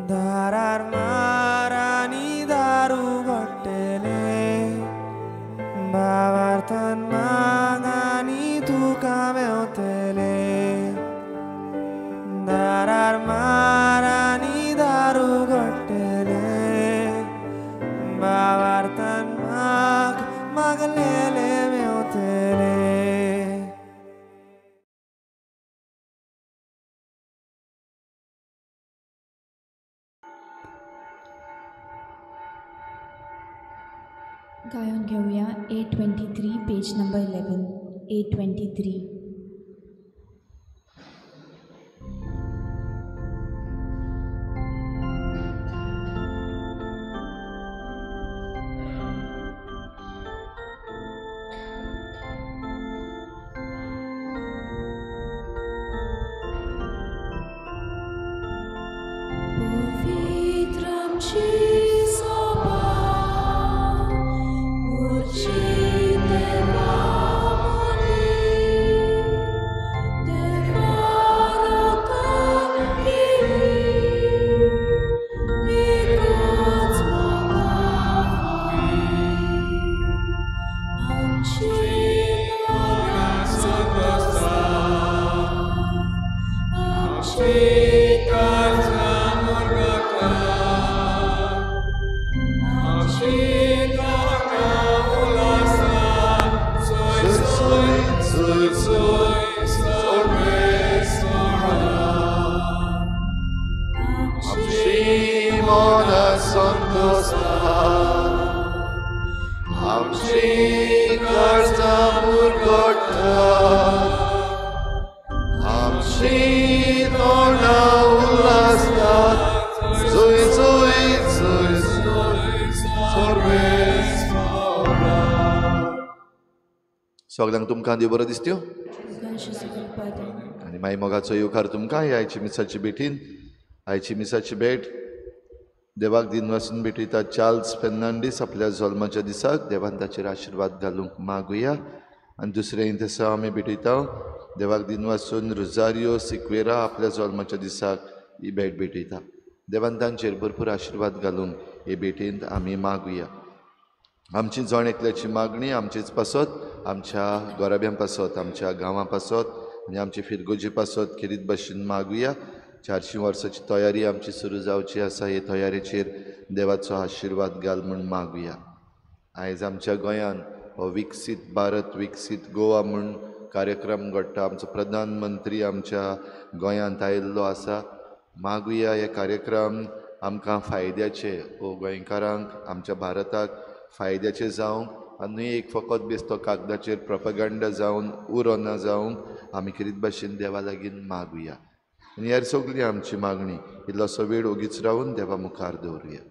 दारार मारानी दारू घडटले भावार्थान मागानी तुका मेवतले दारार मारानी दारू घडटले भावार्थान माग मागलेले मेवतले. गायन घेऊया 823 पेज नंबर 11. 823. सगळ्यांक तुमकां देव बरो दिसत्यो आनी मागीर मोगाचो येवकार तुमकां ह्या आयची मिसाची भेटीन. आयची मिसाची भेट देवाक दिनवासून भेटयता चार्ल्स फेर्नांडीस आपल्या जल्माच्या दिसाक. देवान ताचेर आशिर्वाद घालूंक मागुया. आनी दुसरें दिसा आमी भेटयता देवाक दिनवासून रोजारियो सिक्वेरा आपल्या जल्माच्या दिसाक ही भेट भेटयता. देवान तांचेर भरपूर आशिर्वाद घालूंक हे भेटींत आमी मागुया. आमची जण एकल्याची मागणी आमचेच पासत, आमच्या गोराब्यां पासत, आमच्या गांवां पासत आनी आमचे फिरगोजी पासत खेरीत भाशेन मागुया. 400 वर्साची तयारी आमची सुरू जावची आसा. हे तयारेचेर देवाचो आशिर्वाद घाल म्हूण मागुया. आयज आमच्या गोंयान हो विकसीत भारत विकसीत गोवा म्हूण कार्यक्रम घडटा. आमचो प्रधानमंत्री आमच्या गोंयांत आयिल्लो आसा. मागुया हे कार्यक्रम आमकां फायद्याचे वो गोंयकारांक आमच्या भारताक फायद्याचे जावंक आनी न्हय एक फकत बेस्तो कागदाचेर प्रोपगंडा जावन उरोना जावंक आमी खेरीत भाशेन देवा लागीं मागुया. आनी ह्या सगळी आमची मागणी इल्लोसो वेळ ओगीच रावन देवा मुखार दवरुया.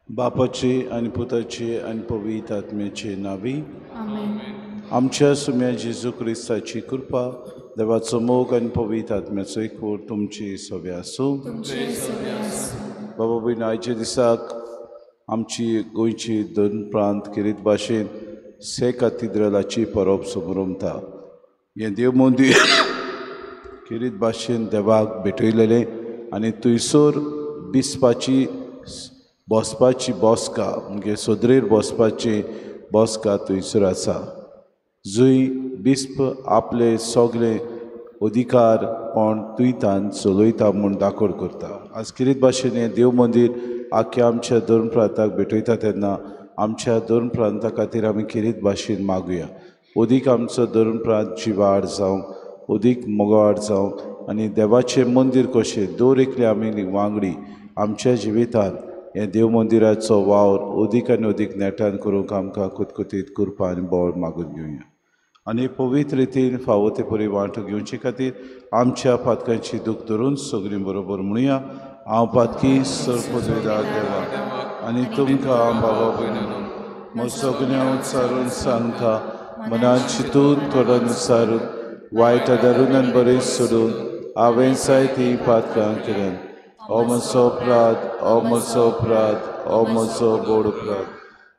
बापाचे आनी पुताचे आनी पवित्र आत्म्याचे नांवी आमेन. आमच्या सुम्या जेजू क्रिस्ताची कृपा, देवाचो मोग आनी पवित्र आत्म्याचो एकवट तुमची सगळे आसूं. बाबा भयण, आयच्या दिसाक आमची गोंयची दोन प्रांत खेरीत भाशेन से कातिद्रलाची परब समरमता. हें देव मंदीर खेरीत भाशेन देवाक भेटयलेलें आनी थंयसर बिस्पाची बसपाची बसका म्हणजे सोदरेर बसपाची बसका थंयसर आसा, जंय बिस्प आपले सगळे अधिकार कोण तुयतान चलयता म्हूण दाखोड करता. आज खेरीत भाशेन हें देव मंदीर आख्या आमच्या धर्म प्रांताक भेटयता तेन्ना आमच्या धर्म प्रांता खातीर आमी खेरीत भाशेन मागुया. अदीक आमचो धर्म प्रांत जिवाड जावं, अदीक मोगाड जावं आनी देवाचें मंदीर कशें दर एकले आमी वांगडी आमच्या जिवितांत हें देव मंदिराचो वावर अदीक आनी अदीक नेटान करूंक आमकां कुतकुतीत कृपा आनी बळ मागून घेवया. आनी पवित्र रितीन फावो ते परी वांटो घेवचे खातीर आमच्या पातकांची दूख धरून सगळीं बरोबर म्हणुया. हांव पातकी सर्पदुयदा देवा आनी तुमकां बाबा भयणीनो म्हज सगळें उच्चारून सांगता, मनान चिंतून थोडो उच्चारून वायट धरून आनी बरें सोडून हांवें जायतीं पातकां केल्यात. ओ म्हजो अपराध, ओ म्हजो अपराध, ओ म्हजो बोड अपराध.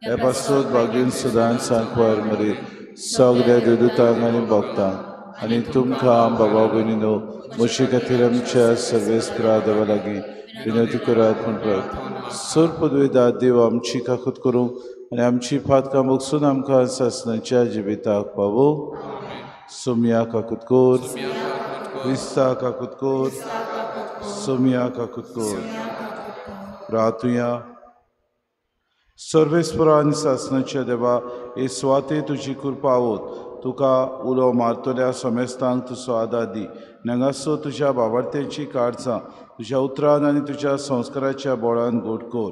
हे पासत बागीन सदांच सांकवार मरी सगळ्या देवदूतांक आनी भक्तांक आनी तुमकां बाबा भयणीनो म्हजे खातीर आमच्या सर्वेस्परा देवा लागीं विनवती करात म्हूण प्रार्थना. सर पदवेदा देव आमची काकूत करूंक आनी आमची पातकां बगसून आमकां सासणाच्या जिविताक पावो. सोमया काकूत कर, क्रिस्ता काकूत कर, सोमया काकूत कर. प्रार्थुया. सर्वेस्परा आनी सासणाच्या देवा, हे सुवाते तुजी कृपा आवत तुका उलो मारतल्या समेस्तांक तुजो आदार दी. नंगासो तुज्या बाबार्थ्यांची काळजां तुज्या उतरान आनी तुज्या संस्काराच्या बोळान गोड कर.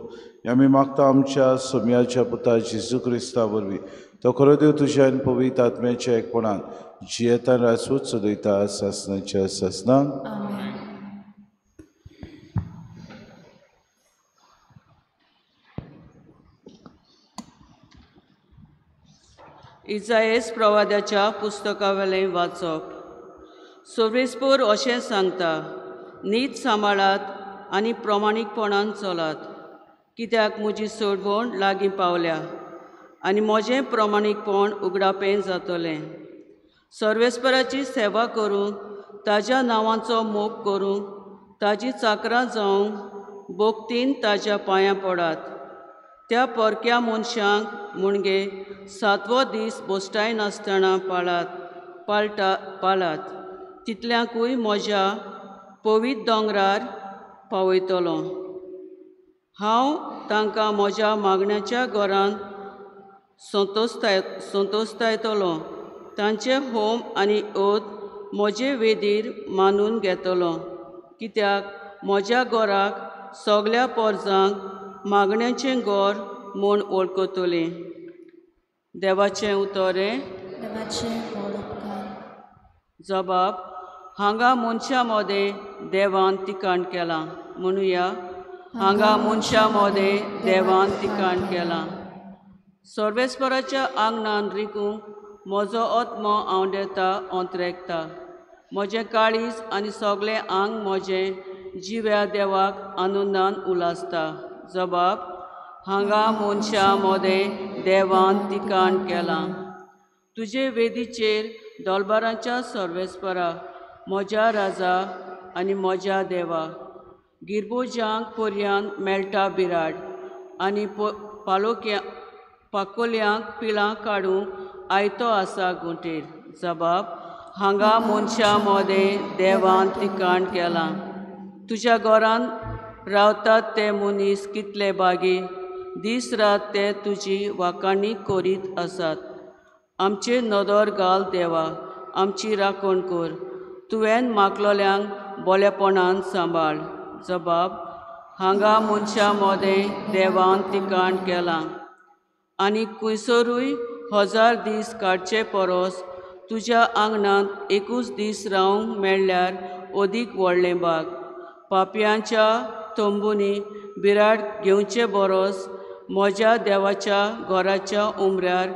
आमी मागता आमच्या सोमयाच्या पुता जेजू क्रिस्ता वरवीं. तो खरो देव तुज्या आनी पवित्र आत्म्याच्या एकपणान जियेतान राजपूत चलयता सासणाच्या सासणाक. इजाएस प्रवाद्याच्या पुस्तकावेलें वाचप. सर्वेस्पोर अशें सांगता, नीत सांबाळात आनी प्रमाणीकपणान चलात, कित्याक म्हजी सोडवण लागीं पावल्या आनी म्हजें प्रमाणीकपण उगडापें जातलें. सर्वेस्पराची सेवा करूंक, ताज्या नांवाचो मोग करूंक, ताजी चाकरां जावंक भक्तीन ताज्या पांयां पडात. त्या परक्या मनशांक मुणगे सातवो दीस बोस्टाय नासतना पाळात पाळात, तितल्यांकूय म्हज्या पवित्र दोंगरार पावयतलो. हांव तांकां म्हज्या मागण्याच्या घरांत संतोस्तायतलो, तांचे होम आनी ओत म्हजे वेदीर मानून घेतलो, कित्याक म्हज्या घराक सगळ्या पोरजांक मागण्याचें घर म्हूण वळखतलें. देवाचें उतर. जबाब. हांगा मनशां मदें देवान तिकाण केलां. म्हणुया, हांगा मनशां मदें देवान तिकाण केलां. सर्वेस्पराच्या आंगणान रिगूंक म्हजो आत्मो आंवडेता अंतरेकता. म्हजें काळीज आनी सगळें आंग म्हजें जिव्या देवाक आनंदान उलासता. जबाब. हांगा मनशां मदें देवान तिकाण केलां. तुजे वेदीचेर दोलबारांच्या सर्वेस्परा म्हज्या राजा आनी म्हज्या देवा, गिरबोजांक पर्यान मेळटा बिराड आनी पाकोल्यांक पिलां काडूंक आयतो आसा गुंटेर. जबाब. हांगा मनशां मदें देवान तिकाण केलां. तुज्या घरान रावतात ते मनीस कितले बागी, दीस रात ते तुजी वाखाणी करीत आसात. आमचेर नदर घाल देवा, आमची राखण कर, तुवें मागलोल्यांक बोलेपणान सांबाळ. जबाब. हांगा मनशां मदें देवान तिकाण केलां. आनी खुंयसरूय 1000 दीस काडचे परस तुज्या आंगणांत एकूच दीस रावंक मेळ्ळ्यार अदीक व्हडलें भाग. पापयांच्या तंबूंनी बिराड घेवचे बरोस म्हज्या देवाच्या घराच्या उमऱ्यार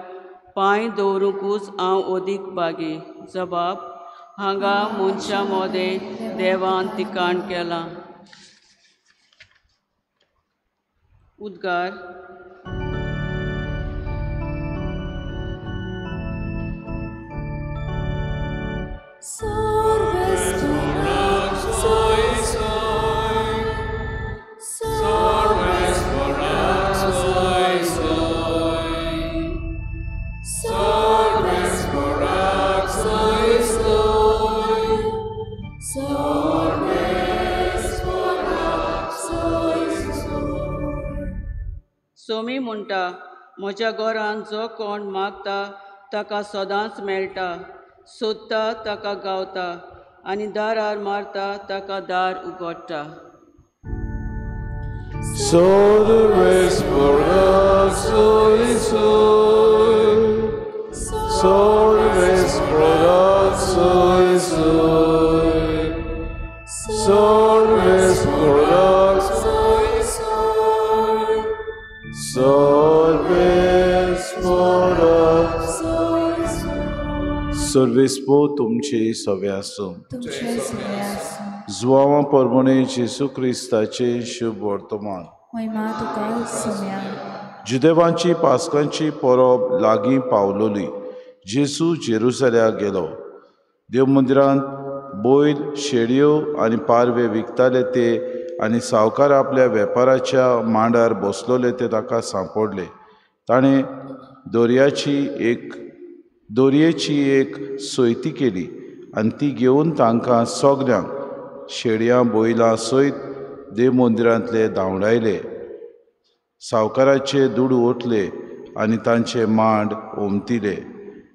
पांय दवरुंकूच हांव अदीक बागी. जबाब. हांगा मनशां मदें देवान तिकाण केलां. उद्गार. Sorbes por sois. सोमी म्हणटा, म्हज्या घरान जो कोण मागता ताका सदांच मेळटा, सोदता ताका गावता आनी दारार मारता ताका दार उगडटा. सर्वेस्पो तुमचे सवे आसूं. जुवांवा परमणे जेजू क्रिस्ताचे शुभ वर्तमान. जुदेवांची पास्कांची परब लागीं पावलोली. जेजू जेरुसल्याक गेलो. देव मंदिरांत बैल, शेडयो आनी पारवे विकताले ते आनी सावकार आपल्या वेपाराच्या मांडार बसलोले ते ताका सांपडले. ताणें दोरयेची एक सोयती केली आनी ती घेवन तांकां सगल्यांक शेडयां बैलां सयत देव मंदिरांतले धांवडायले. सावकाराचे दुडू ओतले आनी तांचे मांड ओमतिले.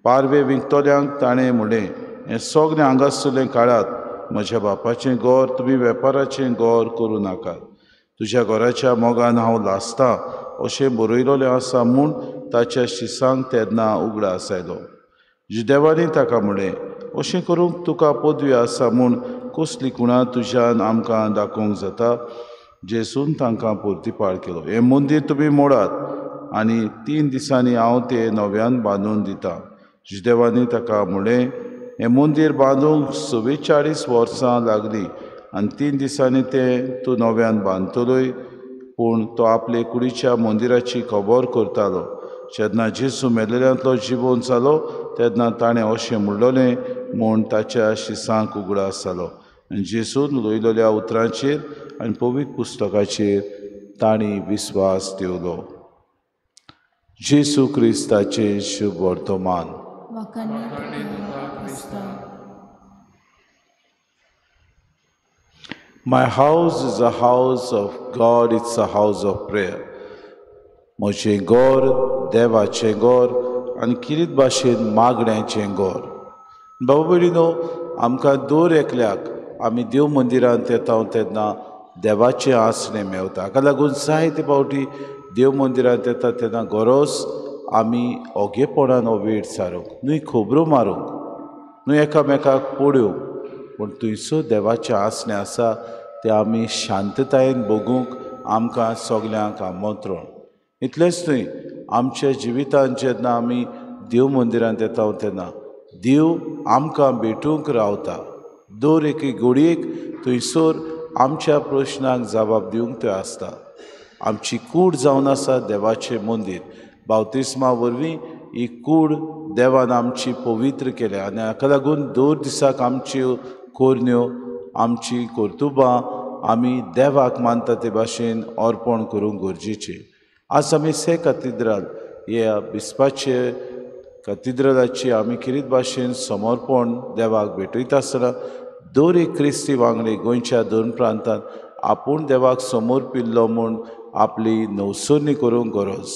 पारवे विकतल्यांक ताणें म्हणलें, हें सगळें हांगासरलें काडात, म्हज्या बापाचें घर तुमी वेपाराचें घर करूं नाकात. तुज्या घराच्या मोगान हांव लासतां अशें बरयलोलें आसा म्हूण ताच्या शिसांक तेन्ना उगडास आयलो. जुदेवांनी ताका म्हणलें, अशें करूंक तुका पदवी आसा म्हूण कसली खुणा तुज्यान आमकां दाखोवंक जाता? जेजून तांकां परतिपाळ केलो, हें मंदीर तुमी मोडात आनी 3 दिसांनी हांव तें नव्यान बांदून दितां. जुदेवांनी ताका म्हणलें, हें मंदीर बांदूंक 44 वर्सां लागलीं आनी 3 दिसांनी तें तूं नव्यान बांदतलोय? पूण तो आपले कुडीच्या मंदिराची खबर करतालो. जेन्ना जेजू मेलेल्यांतलो जिवोन जालो तेन्ना ताणें अशें म्हणलोलें म्हूण ताच्या शिसांक उगडास जालो. आनी जेजून उलयलोल्या उतरांचेर आनी पवित्र पुस्तकाचेर तांणी विस्वास दवरलो. जेजू क्रिस्ताचें शुभ वर्तमान. My house is a house of God, it's a house of prayer. म्हजें घर देवाचें घर आनी किरीत भाशेन मागण्याचें घर. बाबा भयणीनो, आमकां दर एकल्याक आमी देव मंदिरांत येता तेन्ना देवाचें आसणें मेवता. हाका लागून जायते फावटी देव मंदिरांत येता तेन्ना गरज आमी ओगेपणान हो वेळ सारूंक न्हय, खबरो मारूंक न्हय, एकामेकाक पळोवंक, पूण थंयसर देवाचें आसणें आसा तें आमी शांततायेन भोगूंक आमकां सगल्यांक आमंत्रण. इतलेंच न्हय, आमच्या जिवितांत जेन्ना आमी देव मंदिरांत येता तेन्ना देव आमकां भेटूंक रावता. दर एके घडयेक थंयसर आमच्या प्रश्नांक जबाब दिवंक थंय आसता. आमची कूड जावन आसा देवाचें मंदीर. बावतिस्मा वरवीं ही कूड देवान आमची पवित्र केल्या आनी हाका लागून दर दिसाक आमच्यो कोरण्यो, आमची कर्तुबां आमी देवाक मानता ते भाशेन अर्पण करूंक गरजेचें. आज आमी से कातिद्राल ह्या बिस्पाचे कातिद्रालाची आमी किरीत भाशेन समर्पण देवाक भेटयता आसतना दर एक क्रिस्ती वांगडी गोंयच्या दोन प्रांतांत आपूण देवाक समर्पिल्लो म्हूण आपली नवसरणी करूंक गरज.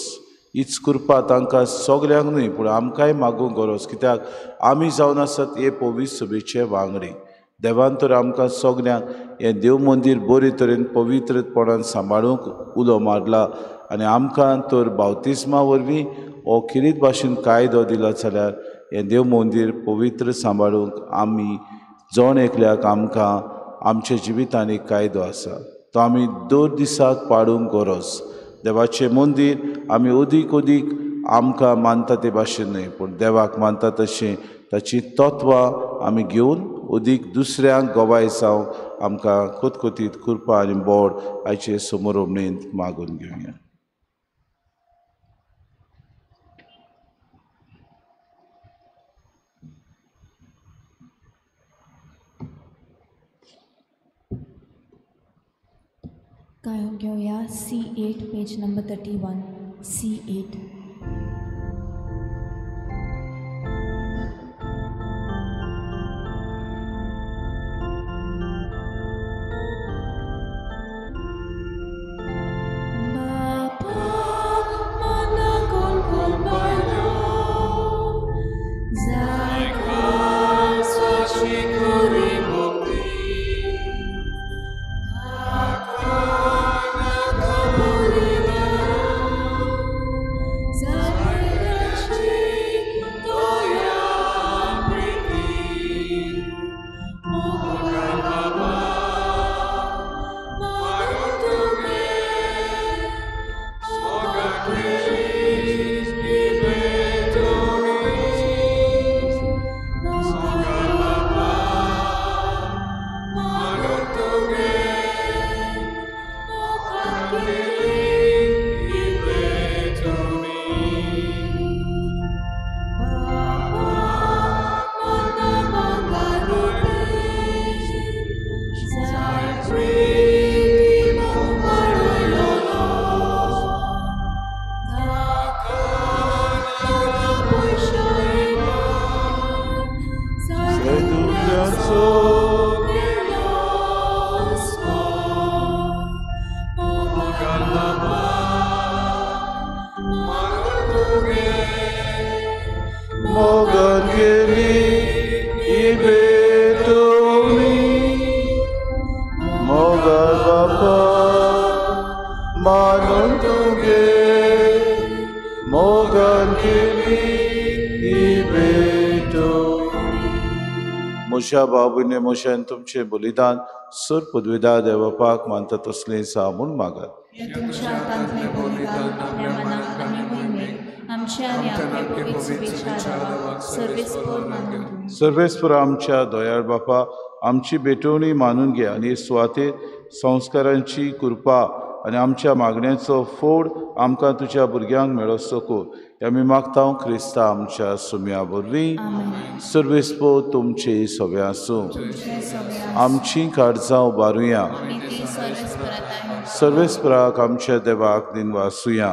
हीच कृपा तांकां सगल्यांक न्हय पूण आमकांय मागूंक गरज, कित्याक आमी जावन आसात हे पवित्र सभेचे वांगडी. देवान तर आमकां सगल्यांक हें देव मंदीर बरे तरेन पवित्रपणान सांबाळूंक उलो मारला आनी आमकां तर बावतिस्मा वरवीं हो किरीत भाशेन कायदो दिलो जाल्यार हें देव मंदीर पवित्र सांबाळूंक आमी जण एकल्याक आमकां आमच्या जिवितांत एक कायदो आसा तो आमी दर दिसाक पाळूंक गरज. देवाचें मंदीर आमी अदीक अदीक आमकां मानता ते भाशेन न्हय पूण देवाक मानता तशें ताची तत्वां आमी घेवन अदीक दुसऱ्यांक गवाय जावंक आमकां खतखतीत कृपा आनी बोड आयचे समोरोमणेंत मागून घेवया. गायन घेवया C8 page number 31 C8. Bapa म्हज्या भाव भयणी म्हज्या आनी तुमचें बलिदान सर पदवेदार देवपाक मानता तसलें जावं म्हूण मागात. तुमच्या हातांतलें बलिदान आपल्या मनाक आनी मोहिमेक आमच्या आनी आपले पवित्र सभेच्या देवाक सर्वेस्पर मानून दिवं. सर्वेस्पर आमच्या दयाळ बापा, आमची भेटवणी मानून घे आनी सुवातेर संस्कारांची कृपा आनी आमच्या मागण्याचो फोड आमकां तुज्या भुरग्यांक मेळोसो कर. आमी मागता क्रिस्ता आमच्या सुम्या वरवीं. सर्वेस्पर तुमचे सगळे आसूं. आमची काळजां उबारुया. सर्वेस्पराक आमच्या देवाक दिनवासुया.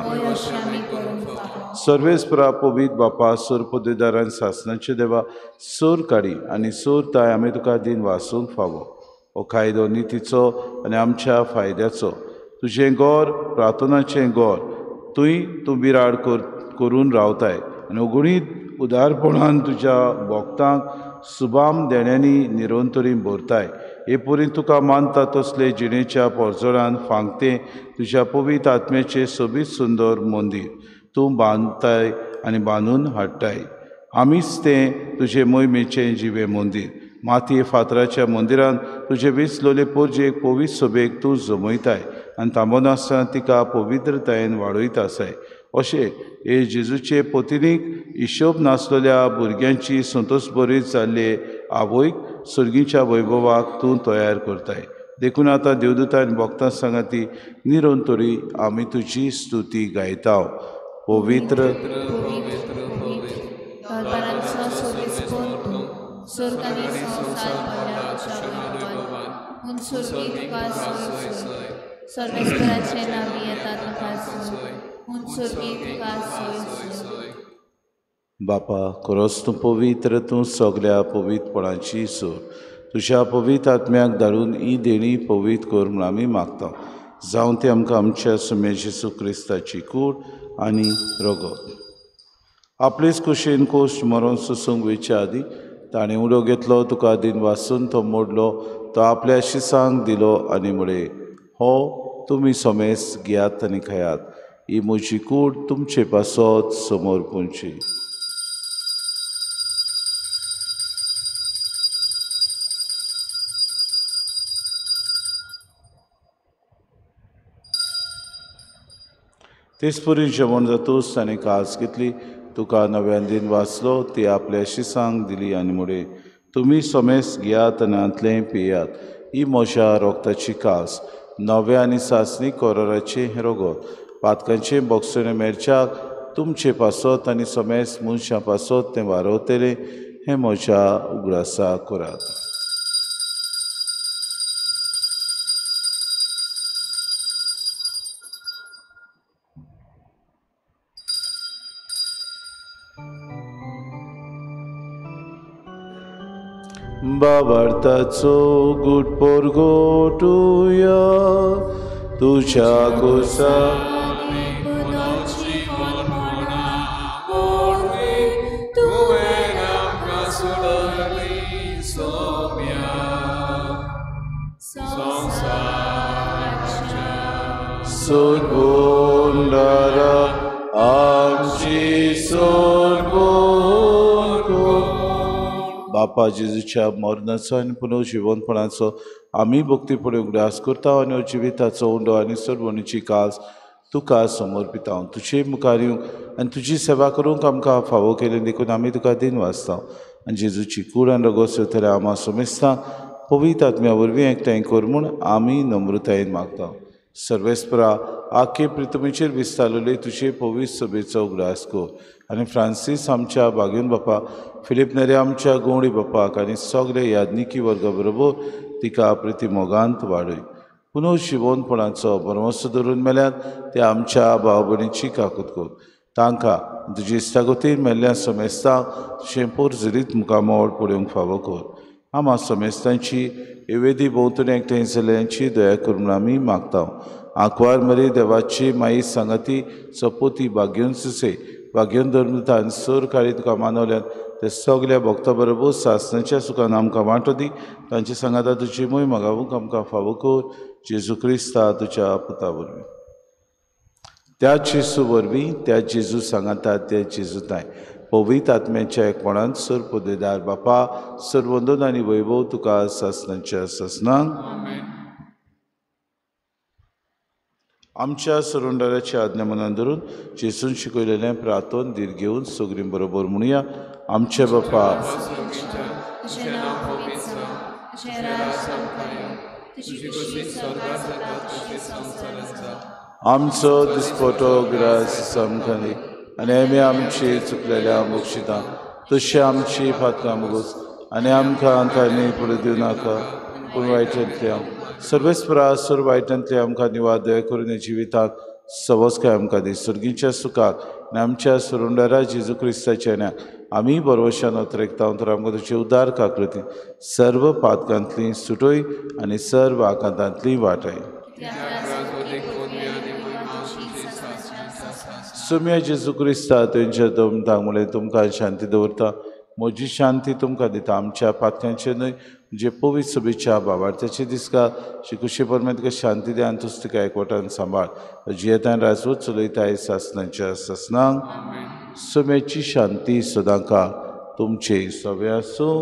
सर्वेस्परा पवित्र बापा, सोर पदवीदारान सासनाचे देवा, सोर काडी आनी सोर ताय आमी तुका दिन वासूंक फावो. हो कायदो नितीचो आनी आमच्या फायद्याचो. तुजें गोर प्रार्थनाचें गोर तूं बिराड करून रावताय आनी अगुणीत उदारपणान तुज्या भक्तांक सुबाम देण्यांनी निरंतरी भरताय. हे परी तुका मानता तसले जिणेच्या पोरजोळान फांकतें तुज्या पवित्र आत्म्याचें सोबीत सुंदर मंदीर तूं बांदताय आनी बांदून हाडटाय. आमीच तें तुजें मोहिमेचें जिवें मंदीर. मातये फातराच्या मंदिरान तुजे विसलोले पोरजेक पवित्र सभेक तूं जमयताय आनी थांबनासतना तिका पवित्रतायेन वाडयत आसाय. अशें हे जेजूचे पतिनीक हिशोब नासलेल्या भुरग्यांची संतोश बरी जाल्ले आवयक सर्गीच्या वैभवाक तूं तयार करताय. देखून आतां देवदूता आनी भक्तां सांगाती निरंतरी आमी तुजी स्तुती गायता. पवित्र बापा, खरोच तूं पवित्र, तूं सगल्या पवित्रपणाची सोर. तुज्या पवित्र आत्म्याक धाडून ही देणी पवित्र कर म्हूण आमी मागता. जावं तें आमकां आमच्या सुमे जेजू क्रिस्ताची कूड आनी रगत. आपलेच कुशीन कोश्ट मरोन सोसूंक वयच्या आदीं ताणें उडो घेतलो, तुका दिन वासून तो मोडलो, तो आपल्या शिसांक दिलो आनी म्हळें, हो तुमी समेस घेयात आनी खायात, ही म्हजी कूड तुमचे पासत समोर पुंची. तेचपरी जेवण जातूच ताणें कास घेतली, तुका नव्यान दिन वाचलो, ती आपल्या शिसांक दिली आनी म्हळें, तुमी समेस घेयात आनी हांतलें पियात, ही म्हज्या रोगताची कास, नव्या आनी सासणी कोराराचें हें रगत, पातकांचें बोगसणें मेळच्याक तुमचे पासत आनी समेस मनशां पासत तें वारवतलें, हें म्हज्या उगडासा करात. बाबार्थाचो गुट पोरगोटुया तुझ्या कुसा सोडबोंडारा आमची सोडबोंड. बापा जेजूच्या मरणाचो आनी पुनर्जिवनपणाचो आमी भक्तीपणे उगडास करता आनी जिविताचो उंडो आनी सोडवणीची कास तुका समर्पिता. तुजे मुखार येवंक आनी तुजी सेवा करूंक आमकां फावो केली देखून आमी तुका दिन वाचता. आनी जेजूची कूड आनी रगत सोदतल्या आमा सोमेस्तांक पवित्र आत्म्या वरवीं एकठांय कर म्हूण आमी नम्रतायेन मागता. सर्वेस्परा आखे प्रितमेचेर विस्तारलेले तुजे पवित्र सभेचो उगडास कर आनी फ्रांसीस आमच्या बागेवन बापा, फिलीप नेरे आमच्या गोवणी बापाक आनी सगळे याज्ञिकी वर्गा बरोबर तिका प्रिती मोगांत वाडय. पुनर्जिवनपणाचो भरवंसो धरून मेल्यात ते आमच्या भाव भयणीची काकूत कर. तांकां तुजी इश्टागतीन मेल्ल्या समेस्तांक तुजें पोरजरीत मुखामळ पळोवंक फावो कर. आमा समेस्तांची एवेदी भोंवतणी एकठांय जाल्ल्यांची दया कर म्हूण आमी मागता. आंकवार मरी देवाची माई सांगाती सपोती भाग्योन सुसे भाग्योन धर्मतान सोर काळी तुका मानवल्यात ते सगल्या भक्ता बरोबर सासणाच्या सुखान आमकां वांटो दी. तांचे सांगाता तुजी मोय मागावूंक आमकां फावो कर. जेजू क्रिस्ता तुज्या पुता वरवीं. त्या जेजू वरवीं, त्या जेजू सांगाता, त्या जेजू ताय पवित्र आत्म्याच्या एकपणान सर पदेदार बापा सर्वंदन आनी वैभव तुका सासनाच्या सासनांक. आमच्या सरुंडाराची आज्ञा मनान धरून जेसून शिकयलेलें प्रार्थन धीर घेवन सगळीं बरोबर म्हणुया. आमचे बापा, आमचो दिसपटो ग्रास आमकां दी आनी आमी आमची चुकलेल्या बक्षिता तशी आमची फातरां मुगोस आनी आमकां आनी फुडें दिवं नाका पूण वायटांतल्या सर्वेस्परा सर्व वायटांतले आमकां निवार दया करून जिविताक सवस्काय आमकां दी. सर्गीच्या सुखाक आनी आमच्या सरुंडारा जेजू क्रिस्ताच्या न्याक आमी बरवशान अतरेकता तर आमकां तुजे उदार काकृती सर्व पातकांतली सुटोय आनी सर्व आकांतांतली वाटाय. सुम्या जेजू क्रिस्ता तुमच्या दमदांमुळे तुमकां शांती दवरता, म्हजी शांती तुमकां दिता. आमच्या पातकांचे न्हय जे पवित्र सभेच्या बाबार्थाचे दिसका शिकुशे परमें तुका शांती दी आनी तुज तुका एकवटान सांबाळ जियेतान राजवत चलयताय सासनाच्या सासनांक. सुम्याची शांती सदांका तुमचे सगळे आसूं.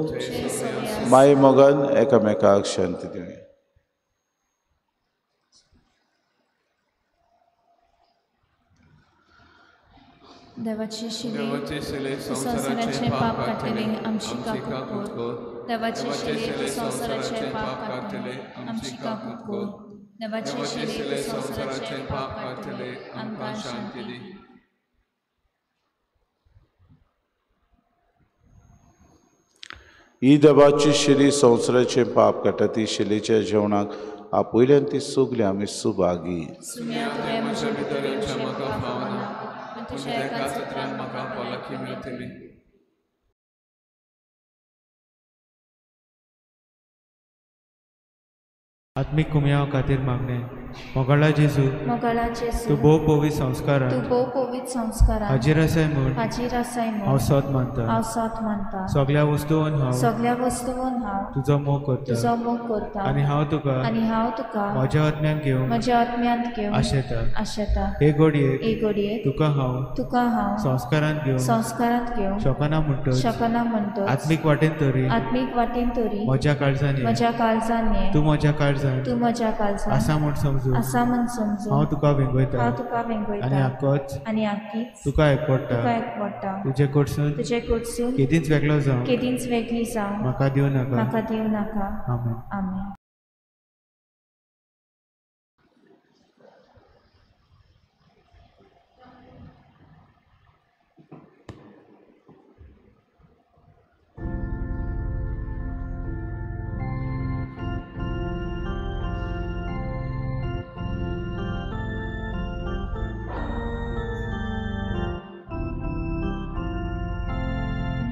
माय मोगान एकामेकाक शांती दिवया. देवाचे शिले संवसाराचे पाप काडटले आमची काकूट कर. देवाचे शिले संवसाराचे पाप काडटले आमची काकूट कर. देवाचे शिले संवसाराचे पाप काडटले आमकां शांती दी. ही देवाची शिली संवसाराचे पाप काडटा ती शिलेच्या जेवणाक आपयल्यान ती सगळी आमी सुभागी. आत्मिक कुमयाव खातीर मागणें. मोगाळा जेजू, तूं भोव पवित्र संस्कारान हाजीर आसाय म्हूण हांव सोद मानता. सगळ्या वस्तून हांव तुजो मोग करता आनी हांव तुका म्हज्या आत्म्यांत घेवन आशेता. हे घडयेक तुका हांव संस्कारांत घेवंक शकना म्हणटच आत्मीक वाटेन तरी म्हज्या काळजान ये, तूं म्हज्या काळजान आसा म्हूण समजू हांव तुका वेंगयता आनी आकीच तुका एकवटा. तुजे कडसून केदींच वेगळो जावं म्हाका दिवं नाका. आमेन. आमेन.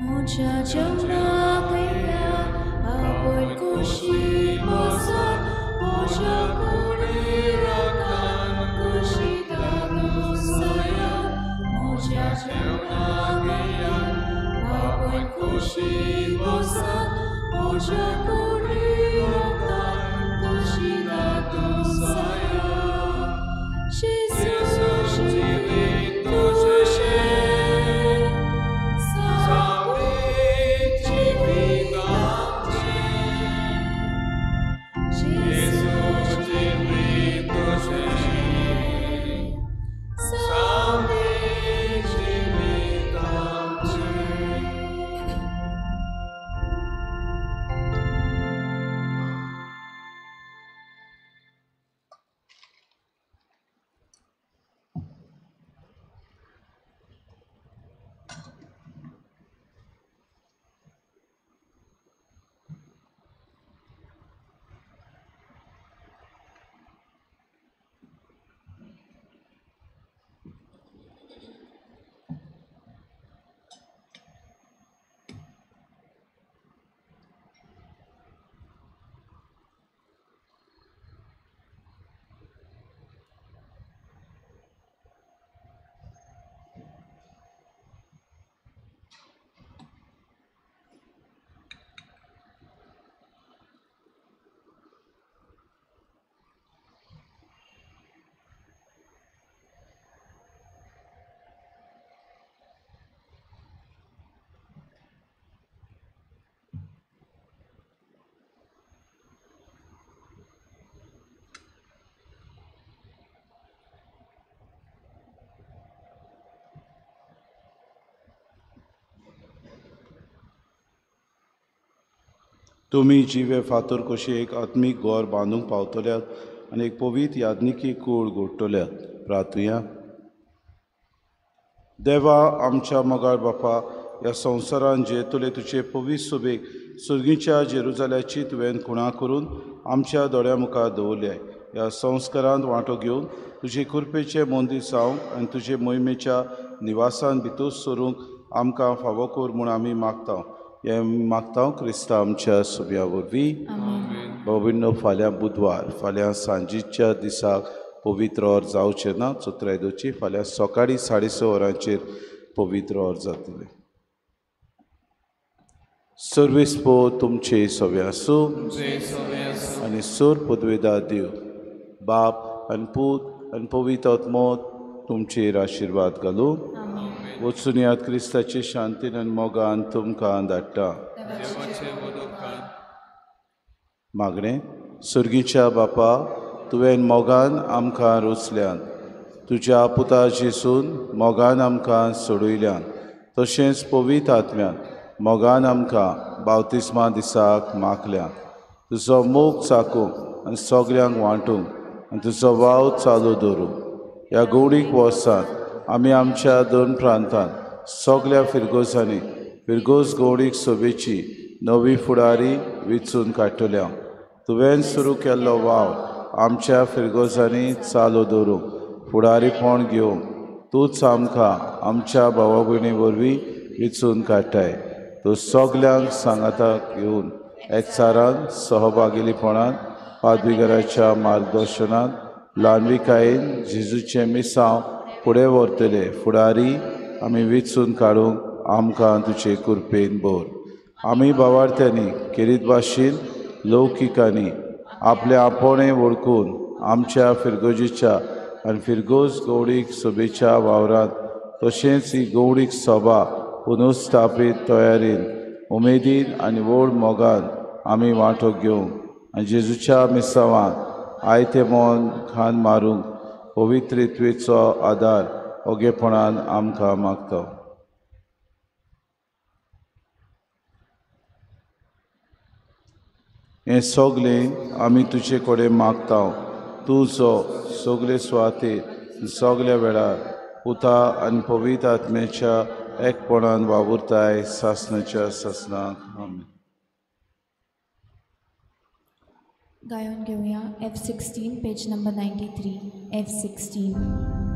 म्हज्या जेवणाक येया आवय कुशी बसून म्हज्या कुडीरातान कुशी दादोसया. म्हज्या जेवणाक येया आवय कुशी बसून म्हज्या कुडीरातान कुशी दादोसया. जेजू जिवीत तुजें तुमी जिवे फातर कशे एक आत्मीक घर बांदूंक पावतल्यात आनी एक पवित्र याज्ञिकी कूळ घडटल्यात. प्रार्थुया. देवा आमच्या मोगाळ बापा, ह्या संवसारान जेतले तुजे पवित्र सोबेक सुर्गीच्या जेरुजाल्याची तुवें खुणा करून आमच्या दोळ्या मुखार दवरल्याय. ह्या संस्कारांत वांटो घेवन तुजे कृपेचे मंदीर जावंक आनी तुजे मोहिमेच्या निवासान भितर सरूंक आमकां फावो कर म्हूण आमी मागता. हें मागता क्रिस्ता आमच्या सुब्या वरवीं. भाव फाल्यां बुधवार, फाल्यां सांजेच्या दिसाक पवित्र or जावचें ना. चोत्रायदोची फाल्यां सकाळीं 6:30 वरांचेर पवित्र ऑर जातलें. सर्वेस पो तुमचे सवे आसूं आनी सोर पदवेदा देव बाप आनी पूत आनी पवित्र आत्मो तुमचेर आशिर्वाद घालूं. वचून याद क्रिस्ताचे शांतीन आनी मोगान तुमकां धाडटा. मागणें. सर्गीच्या बापा, तुवें मोगान आमकां रोचल्यान, तुज्या पुता जेसून मोगान आमकां सोडयल्यान, तशेंच पवित्र आत्म्यान मोगान आमकां बावतिस्मा दिसाक मागल्यान. तुजो मोग चाकूंक आनी सगल्यांक वांटूंक आनी तुजो वाव चालू दवरूंक ह्या गवडीक वर्सांत आमी आमच्या दोन प्रांतांत सगल्या फिरगोजांनी फिरगोज गवडीक सोबेची नवी फुडारी विचून काडटल्या. तुवें सुरू केल्लो वावर आमच्या फिरगोजांनी चालू दवरूंक फुडारीपण घेवंक तूंच आमकां आमच्या भावा भयणी वरवीं विचून काडटाय. तूं सगल्यांक सांगाताक घेवन एकचारान सहभागीपणान पादविगाराच्या मार्गदर्शनान ल्हानविकायेन जेजूचें मिसांव फुडें व्हरतले फुडारी आमी विचून काडूंक आमकां तुजे कृपेन भर. आमी भावार्थ्यांनी खेरीत भाशेन लौकिकांनी आपले आपोणे वळखून आमच्या फिरगोजीच्या आनी फिरगोज गवडीक सोबेच्या वावरांत तशेंच ही गवडीक सभा पुनर्स्थापीत तयारीन उमेदीन आनी व्हड मोगान आमी वांटो घेवंक आनी जेजूच्या मिसांवान आयते मन खान मारूंक पवित्रित्वेचो आदार ओगेपणान आमकां मागता. हें सगलें आमी तुजे कडेन मागता, तूं जो सगले सुवातेर सगल्या वेळार पुता आनी पवित्र आत्म्याच्या एकपणान वावुरताय सासणाच्या सासणाक. आमेन. गायन घेवया F16 page number 93 F16.